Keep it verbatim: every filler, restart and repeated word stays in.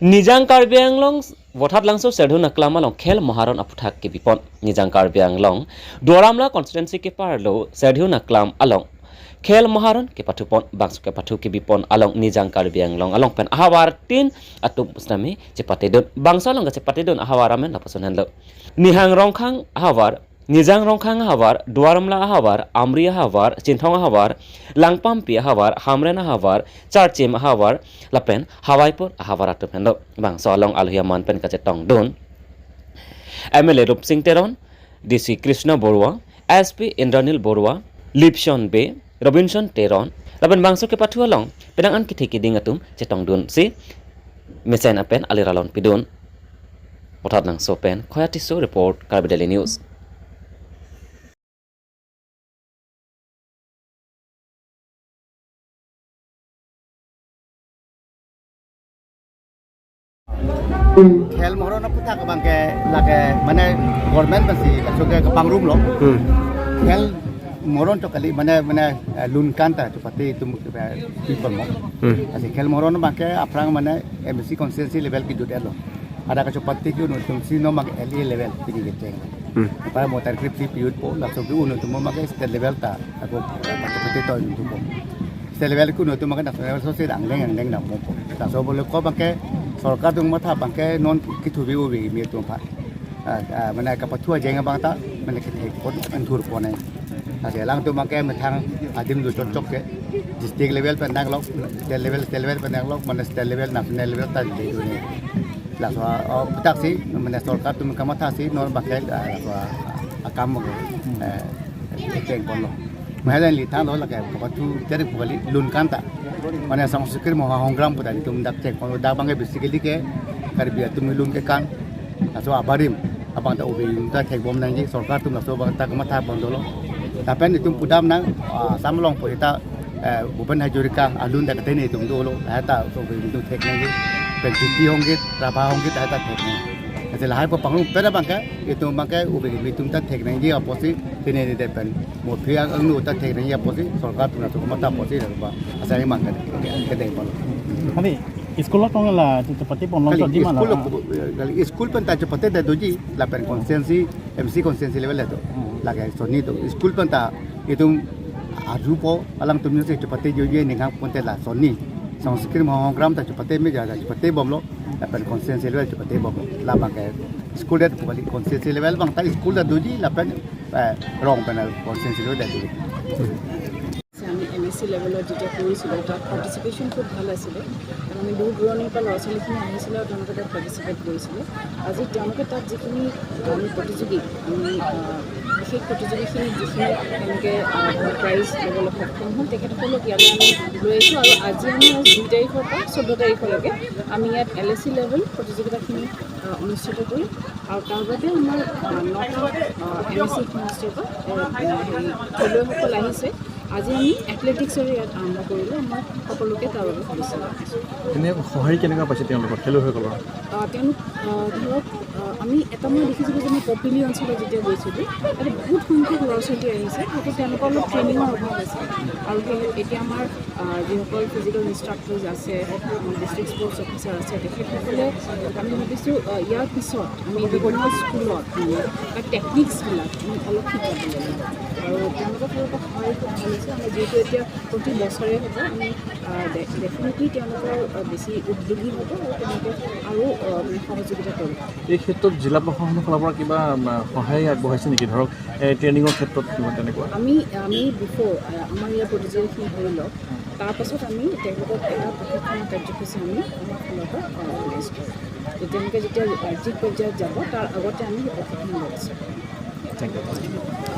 Nijang Karbi Anglong Vothatlangso Serdihun Aklam along Khel Moharon aphuthak kebipon. Nijang Karbi Anglong Duar Amla constituency keparlo Serdihun Aklam along Khel Moharon kepathupon, bangso kepathu kebipon along Nijang Karbi Anglong along pen ahavar tin atum pusitame chepatedun. Bangso along kachepatedun ahavar amen lapuson henlo. Nihang Rongkhang ahavar, Nijang Rongkhang ahavar, Duar Amla ahavar, Amri ahavar, Chinthong ahavar, Langpampi ahavar, Hamren ahavar, Charchim ahavar, lapen Hawaipur ahavar atum henlo. Bangso along alohi aman pen kachetongdun M L A Rupsing Teron, D C Krishna Borua, S P Indranil Borua, Lipson Bey, Robinson Teron, lapen bangso kepathu along penang an kethe keding atum chetongdunsi mesen apen aliralon pidun. Vothatlangso pen Khoya Tisso report, Karbi Daily News. Khel Moharon aphuthak abangke lake mane government pensi laso ke kepangrum lo. Hmm. Khel Moharon chokali mane mane eh, lunkan ta chopate itum eh, people mo. Hmm. Lasi Khel Moharon abangke aphrang mane M A C constituency level kejut lo. Ada kachopate ke unu atumsi non abang L A level pini kecheng. Hmm. Apa motor grip si piyut po laso ke unu atum abangke state level ta ako kachopate to itum po. State level ke unu atum abangke national level so si angleng angleng dampo. Laso bole ko abangke sorkar atum matha abangke non kethubi ubi kimi atum aphan. Ah, ah, mane kapathu ajeng abang ta mane kethek pon anthur pon ai. Lasi alangtum abangke methang adim do chokchok ke district level pen danglok, state level, state level pen danglok, mane state level, national level ta didun ai. Laso, oh, aphuthak si mane sorkar atum kamathasi non abangke, ah, laso, ah, akam, eh, cheng ponlo. Mahajan li thanlo lake kapathu jari pu kali lunkan ta. Mane Sangskriti Mahasongram pu ta itum dak cheng ponlo, dak abangke basically ke Karbi atum lun kekan. Laso abarim abang ta ubi ta thekbom nangji, sorkar atum laso abang ta kamatha pon dolo. Lapen itum pudam nang, ah, Assam along pu ta, eh, Bhupen Hazarika alun ta katene itum dolo, lahai ta so ubi itum thek nangji. Pen Jyoti Sangit, Prabha Sangit lahai ta thek nangji. Ase lahai pu pangrum pen abangke itum abangke ubi itum ta thek nangji apotsi tene ne de pen mo phi ang angno ta thek nangji apotsi sorkar atum laso kamatha apotsi laso abang asai mang ke kedeng pon. Kami school along la chepate ponlo. Kali di mana? School along, kali school pen ta chepate da doji lapen constituency M C constituency level do. Hmm. Lake sonni do. School pen ta itum ajupo alangtum si chepate joji ninghang ponte la sonni. Sangskriti Mahasongram ta chepate me ja chepate bomlo lapen constituency level chepate bomlo. La abangke school det pu kali constituency level abang ta school da doji lapen, eh, rong pen constituency level da doji. আমি M S চি লেভেলত যেতিয়া কৰিছিলোঁ, তাত পাৰ্টিচিপেশ্যন খুব ভাল আছিলে। আৰু আমি দূৰ দূৰণিৰ পৰা ল'ৰা ছোৱালীখিনি আহিছিলে আৰু তেওঁলোকে তাত পাৰ্টিচিপেট কৰিছিলে। আজি তেওঁলোকে তাত যিখিনি আমি প্ৰতিযোগী, আমি, আহ, বিশেষ প্ৰতিযোগীখিনিত যিখিনি তেওঁলোকে, আহ, প্ৰাইজ ল'বলৈ সক্ষম হ'ল, তেখেতসকলক ইয়ালৈ আমি লৈ আহিছোঁ। আৰু আজি আমি দুই তাৰিখৰ পৰা চৈধ্য তাৰিখলৈকে আমি ইয়াত এল এ চি লেভেল প্ৰতিযোগিতাখিনি, আহ, অনুষ্ঠিত কৰিম। আৰু তাৰ বাবে আমাৰ, আহ, নটা, আহ, এম এছ চি মাষ্টৰ বা, আহ, হেৰি, খেলুৱৈসকল আহিছে। আজি আমি এথলেটিক্সৰে ইয়াত আৰম্ভ কৰিলোঁ। আমাৰ সকলোকে তাৰ বাবে শুভেচ্ছা জনাইছোঁ। এনে সঁহাৰি কেনেকুৱা পাইছে তেওঁলোকৰ, খেলুৱৈসকলৰ? আহ, তেওঁলোক, আহ, ধৰক, আহ, আমি এটা মই দেখিছিলোঁ যে মই কপিলী অঞ্চলত যেতিয়া গৈছিলোঁ, তাতে বহুত সংখ্যক ল'ৰা ছোৱালী আহিছে, হয়তো তেওঁলোকৰ অলপ ট্ৰেইনিঙৰ অভাৱ আছে। আৰু সেই এতিয়া আমাৰ, আহ, যিসকল ফিজিকেল ইনষ্ট্ৰাক্টৰ্ছ আছে, ডিষ্ট্ৰিক্ট স্পৰ্টছ অফিচাৰ আছে, তেখেতসকলে আমি ভাবিছোঁ, আহ, ইয়াৰ পিছত আমি বিভিন্ন স্কুলত, মানে, বা টেকনিক্সবিলাক আমি অলপ শিকাব লাগিব। আৰু তেওঁলোকৰ ফালৰ পৰা সহায় খুব ভাল হৈছে। আমাৰ যিহেতু এতিয়া প্ৰতি বছৰে হ'ব, আমি, আহ, ডে-, ডেফিনেটলি তেওঁলোকৰ, আহ, বেছি উদ্যোগী হ'ব আৰু তেওঁলোকে আৰু, আহ, মানে, সহযোগিতা কৰিব। এই ক্ষেত্ৰত জিলা প্ৰশাসনৰ ফালৰ পৰা কিবা, আহ, সহায় আগবঢ়াইছে নেকি? ধৰক, এই ট্ৰেইনিঙৰ ক্ষেত্ৰত কিবা তেনেকুৱা? আমি, আমি বিফ'ৰ, আহ, আমাৰ ইয়াৰ প্ৰতিযোগীখিনি হৈ লওক, তাৰ পাছত আমি তেওঁলোকক এটা প্ৰশিক্ষণ কাৰ্যসূচী আমি আমাৰ ফালৰ পৰা, আহ, অৰ্গেনাইজ কৰিম। যে তেওঁলোকে যেতিয়া ৰাজ্যিক পৰ্যায়ত যাব, তাৰ আগতে আমি সেই প্ৰশিক্ষণ ব্যৱস্থা কৰিম। Thank you.